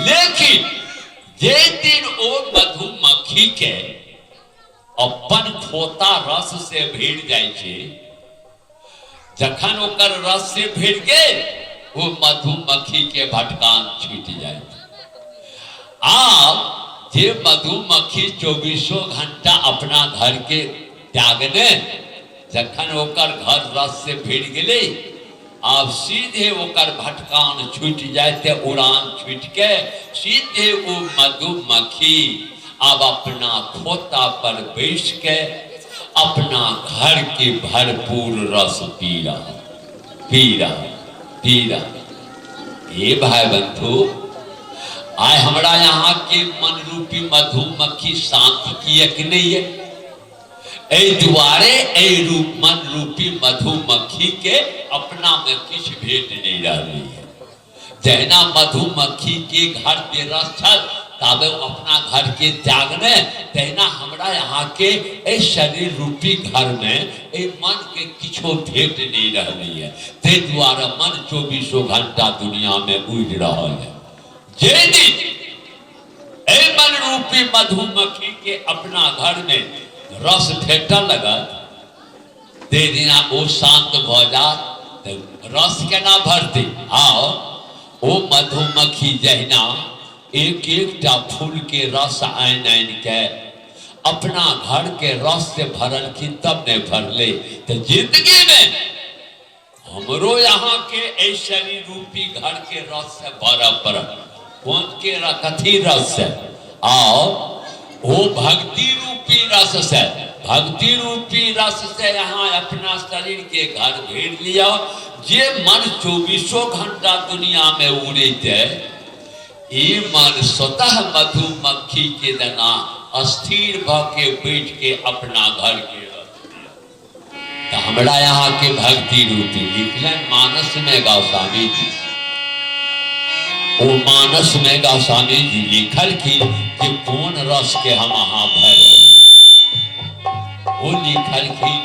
लेकिन जे दिन ओ मधुमक्खी के अपन खोता रस से भरि जाइ छै, जखन ओकर रस से भरि गेल, ओ मधुमक्खी के भटकान छूटि जाइ छै। आब जे मधुमक्खी 24 घंटा अपना घर के त्यागने, जखन ओकर घर रस से भरि गेलै, आब सीधे ओकर भटकान छूटि जायते, उड़ान छूटि के सीधे ओ मधुमक्खी आब अपना खोता पर बैस के अपना घर के भरपूर रस पी रहा, पी रहा, पी रहा। हे भाई बंधु, आइ हमरा यहाँ के मन रूपी मधुमक्खी शांत किएक नहीं है? एहि दुआरे एहि रूप मन रूपी मधुमक्खी के अपना में किछु भेट नहीं रहली है। जहिना मधुमक्खी के घर के रस छल ताबे ओ अपना घर के त्यागने, तहिना हमरा यहाँ के एहि शरीर रूपी घर में एहि मन के किछो भेट नहीं रहली है। ताहि दुआरे मन 24 घंटा दुनिया में उड़ि रहल है। जे दिन एहि मन रूपी मधुमक्खी के अपना घर में रस भेटऽ लगत, ते दिना ओ शांत भऽ जात। तऽ रस केना भरतै? आओ, ओ मधुमक्खी जहिना एक एकटा फूल के रस आनि आनि के अपना घर के रस से भरलखिन तब ने भरले, तऽ जिंदगी में हमरो यहाँ के एहि शरीर रूपी घर के रस से भरऽ पड़त। कोन के कथी रस से? आओ, ओ भक्ति रूपी रस से। भक्ति रूपी रस से यहाँ अपना शरीर के घर घेर लिया। जे मन 24 घंटा दुनिया में उड़ैत है, ई मन स्वतः मधुमक्खी के जना अस्थिर भ के बैठ के अपना घर के रस लिया। तऽ हमरा यहाँ के भक्ति रूपी लिखलनि मानस में गोस्वामी जी। ओ मानस में गोस्वामी जी लिखलखिन जे कोन रस के हम अहाँ भरब। ओ लिखलखिन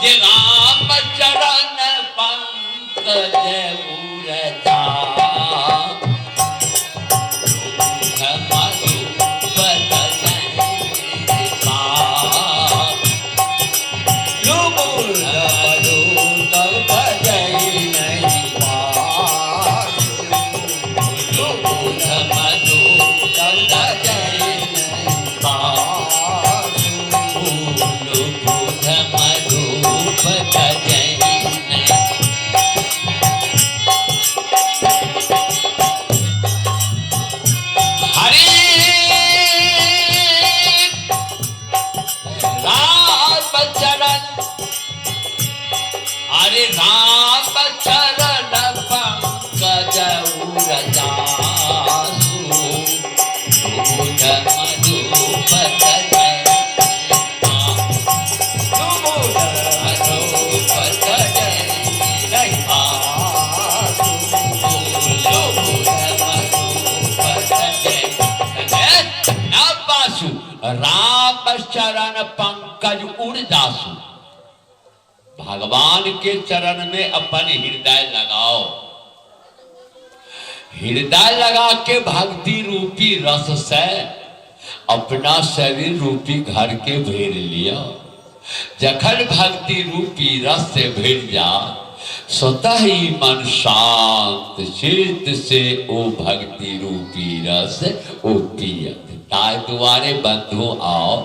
जे राम चरण पंकज उरजा हरे राम चरण, अरे राम चरण पंकज उरजासु, दूध मधुपत राम चरण पंकज उड़दासु। भगवान के चरण में अपन हृदय लगाओ। हृदय लगा के भक्ति रूपी रस से अपना शरीर रूपी घर के भर लिया। जखन भक्ति रूपी रस से भर जा, स्वतः ही मन शांत चित्त से ओ भक्ति रूपी रस ओ पियत। ताहि दुआरे बंधु आओ,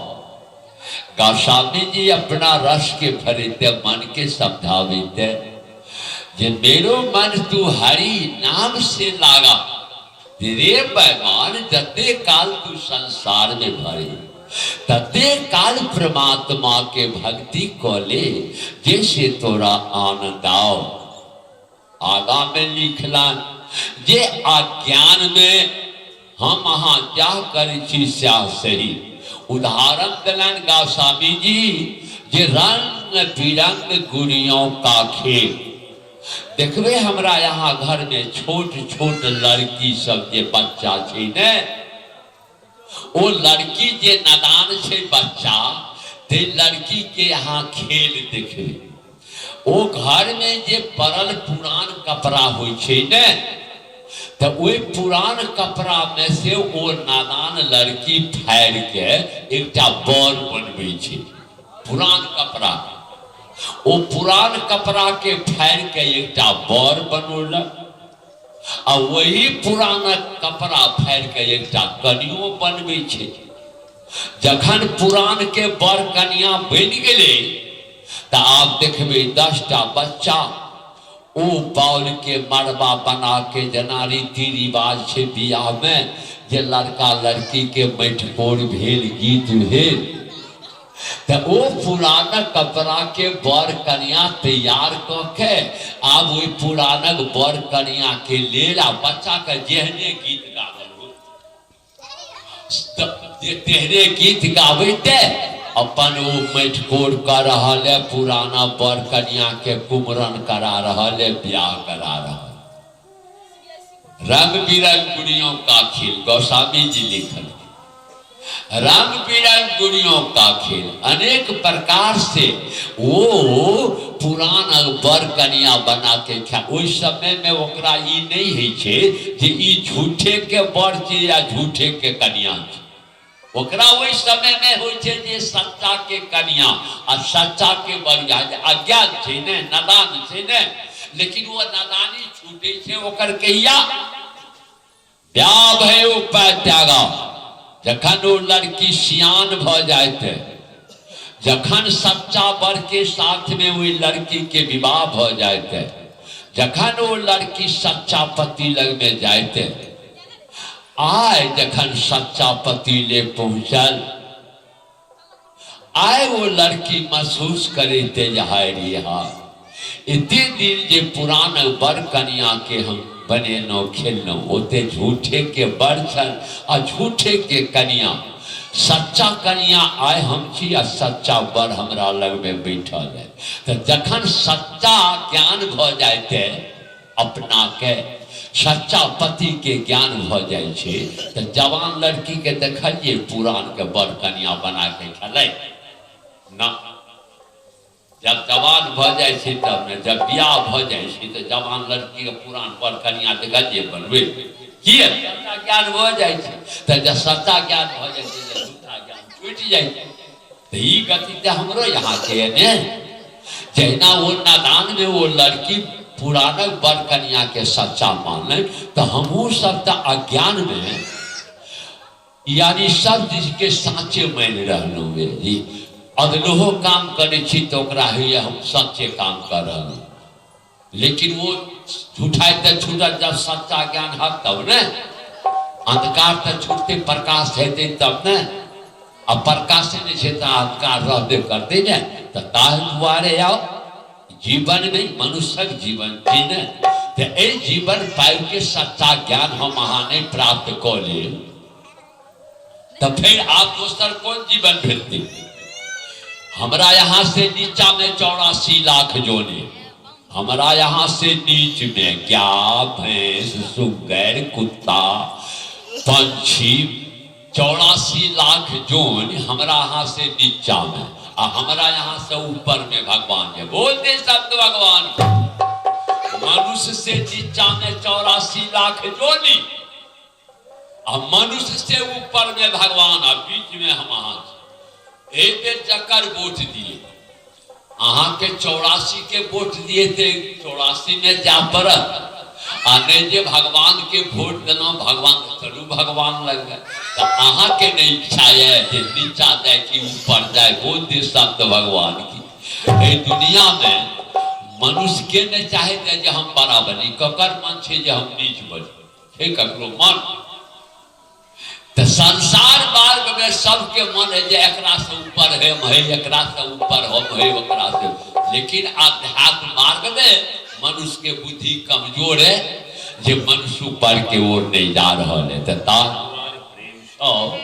गोस्वामी जी अपना रस के भरिते मन के समझाविते जे मेरो मन तू हरि नाम से लागा, रे बेमान जते काल तू संसार में भरे तते काल परमात्मा के भक्ति को ले, जैसे तोरा आनंद आओ। आगा में लिखला जे अज्ञान में हम अहाँ जा करै छी स्याह सही। उदाहरण दिलन गोस्वामी जी जे रंग बिरंग गुड़ियों का खेल। देखबे हमरा यहाँ घर में छोट छोट लड़की सब जे बच्चा छै ने, ओ लड़की जे नादान छै बच्चा, ते लड़की के यहाँ खेल देखबे। ओ घर में जे पड़ल पुरान कपड़ा होइ छै ने, तऽ ओहि पुरान कपड़ा में से ओ नादान लड़की फाड़ि के एकटा बर बनबै छै। पुरान कपड़ा, ओ पुरान कपड़ा के फाड़ि के एकटा बर बनौलक आ वही पुरान कपड़ा फाड़ि के एकटा कनियो बनबै छै। जखन पुरान के बर कनिया बनि गेलै तऽ आब देखबै 10टा बच्चा ओ बाउल के मड़बा बना के, जेना रीति रिवाज छै बियाह में जे लड़का लड़की के मटिकोर भेल, गीत भेल, तऽ ओ पुरानक कपड़ा के बर कनिया तैयार कऽ के आब ओहि पुरानक बर कनिया के लेल आ बच्चा के जेहने गीत गाबल हो जे तेहने गीत गाबैते अपन ओ मटिकोर कऽ रहल है, पुराना बर कनिया के कुमरन करा रहल है, ब्याह करा रहल। रंग बिरंग गुड़ियों का खेल, गोस्वामी जी लिखल, रंग बिरंग गुड़ियों का खेल, अनेक प्रकार से वो पुरान बर कनिया बना के खा। ओहि समय में ओकरा ई नहीं होइ छै जे ई झूठे के बर छै या झूठे के कनिया छै। ओकरा ओहि समय में होइ छै जे सच्चा के कनिया आ सच्चा के बर, अज्ञान छै ने, नादान छै ने, लेकिन वो नादानी छूटे छै ओकर कहिया ब्याह भय उपाय त्यागा, जखन ओ लड़की सियान भऽ जाइत है, जखन सच्चा बर के साथ में ओहि लड़की के विवाह भऽ जाइत है, जखन ओ लड़की सच्चा पति लग में जाइत है, आय जखन सच्चा पति ले पहुंचल, आय वो लड़की महसूस करते जे हाय रे हाय, एते दिन जे पुरान बर कनिया के हम बनेलहुँ खेललहुँ, ओते झूठे के बर छल आ झूठे के कनिया। सच्चा कनिया आय हम छी आ सच्चा बर हमरा लग में बैठल है। तऽ जखन सच्चा ज्ञान भऽ जाइत है, अपना के सच्चा पति के ज्ञान भऽ जाइ छै, तऽ जवान लड़की के देखलियै पुरान के बड़ कनिया बना के खेलै ना। जब जवान भऽ जाइ छै तब ने, जब बियाह भऽ जाइ छै तऽ जवान लड़की के पुरान बड़ कनिया देखलियै बनबै किए? सच्चा ज्ञान भऽ जाइ छै। तऽ जब सच्चा ज्ञान भऽ जाइ छै तऽ झूठा ज्ञान छूटि जाइ छै। तऽ ई गति तऽ हमरो यहाँ के ने, जहिना वो नादान में वो लड़की पुरानक बर कनिया के सच्चा मानल, तऽ हमहूँ सब तऽ अज्ञान में यानी सब चीज के साँचे मानि रहलहुँ जी। अदलोहो काम करै छी तऽ ओकरा होइए हम सच्चे काम कऽ रहलहुँ, लेकिन वो झूठाइ तऽ छूटत जब सच्चा ज्ञान हत तब ने, अंधकार तऽ छूटते प्रकाश हेतै तब ने, आ प्रकाशे नहि छै तऽ अंधकार रहबे करतै ने। तऽ ताहि दुआरे आउ जीवन में मनुष्यक जीवन छै ने, तऽ एहि जीवन पाबि के सच्चा ज्ञान हम अहाँ नहि प्राप्त कऽ लेब तऽ फेर आब दोसर कोन जीवन भेटतै? हमरा यहाँ से नीचा में 84 लाख जोने, हमरा यहाँ से नीच में गाय भैंस सुगर कुत्ता पंछी 84 लाख जोन हमरा यहाँ से नीचा में, आ हमरा यहाँ से ऊपर में भगवान है। बोलते शब्द भगवान के। मनुष्य से नीचा में 84 लाख जोनी आ मनुष्य से ऊपर में भगवान, आ बीच में हम अहाँ छी। एक बेर जकर वोट दिए अहाँ के 84 के वोट दिए थे, 84 में जा पड़त, आ नहीं जे भगवान के वोट देलहुँ, भगवान चलू भगवान लग गए, तो अहाँ के नहीं इच्छा है जे नीचा जाए कि ऊपर जाए। बोल दे शब्द भगवान की। एहि दुनिया में मनुष्य के नहीं चाहते जे हम बड़ा बनी, ककर मन छै जे हम नीच बनी, छै ककरो मन? तऽ संसार मार्ग में सबके मन है जे एकरा से ऊपर है हम है, एकरा से ऊपर हम है, ओकरा से। लेकिन आध्यात्म मार्ग में मनुष्य के बुद्धि कमजोर है जे मनुष्य ऊपर के ओर नहीं जा रहा है। तऽ तार प्रेम सब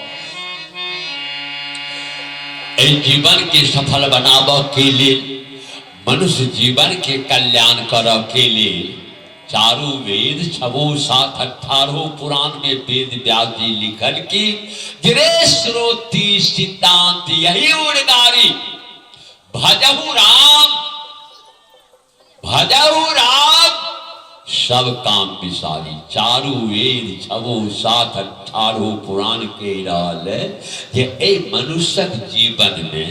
एहि जीवन के सफल बनाबऽ के लेल, मनुष्य जीवन के कल्याण करऽ के लेल चारू वेद छबो सात अठारहो पुराण में वेद व्यास जी लिखल कि गिरे श्रोती सिद्धांत यही उड़गारी, भजहु राम भजहु राम सब काम बिसारी। चारू वेद छबो सात अठारहो पुराण कहि रहल है जे एहि मनुष्यक जीवन में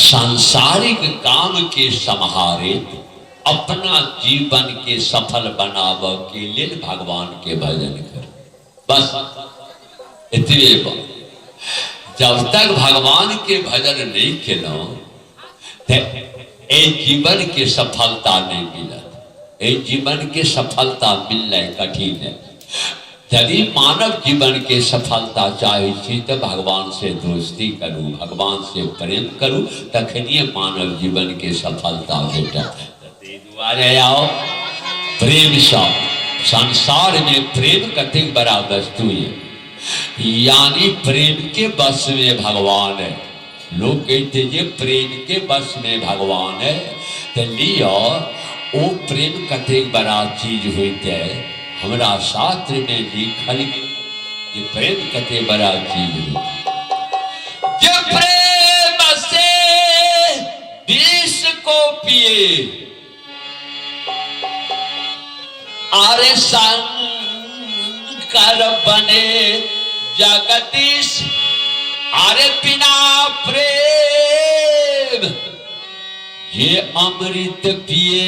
सांसारिक काम के सम्हारित अपना जीवन के सफल बनाबऽ के लेल भगवान के भजन कर। बस एतबे बात। जब तक भगवान के भजन नहीं केलहुँ तऽ एहि जीवन के सफलता नहीं मिलत। एहि जीवन के सफलता मिलनाइ कठिन है। यदि मानव जीवन के सफलता चाहे छी तऽ भगवान से दोस्ती करू, भगवान से प्रेम करू, तखनिए मानव जीवन के सफलता भेटत। ताहि दुआरे आओ प्रेमसँ। संसार में प्रेम कतेक बड़ा वस्तु है, यानी प्रेम के बस में भगवान है। लोग कहते जे प्रेम के बस में भगवान है, तो लियो ओ प्रेम कतेक बड़ा चीज होते है। हमरा शास्त्र में लिखल जे प्रेम कतेक बड़ा चीज होते। जे प्रेम से विष को पिए अरे शंकर बने जगदीश, अरे बिना प्रेम जे अमृत पिए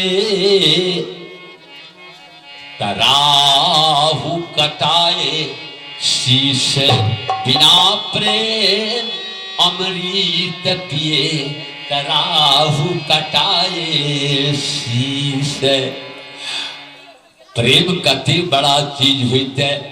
तराहु कटाए शीश, बिना प्रेम अमृत पिए तराहु कटाए शीश। प्रेम कते बड़ा चीज होते।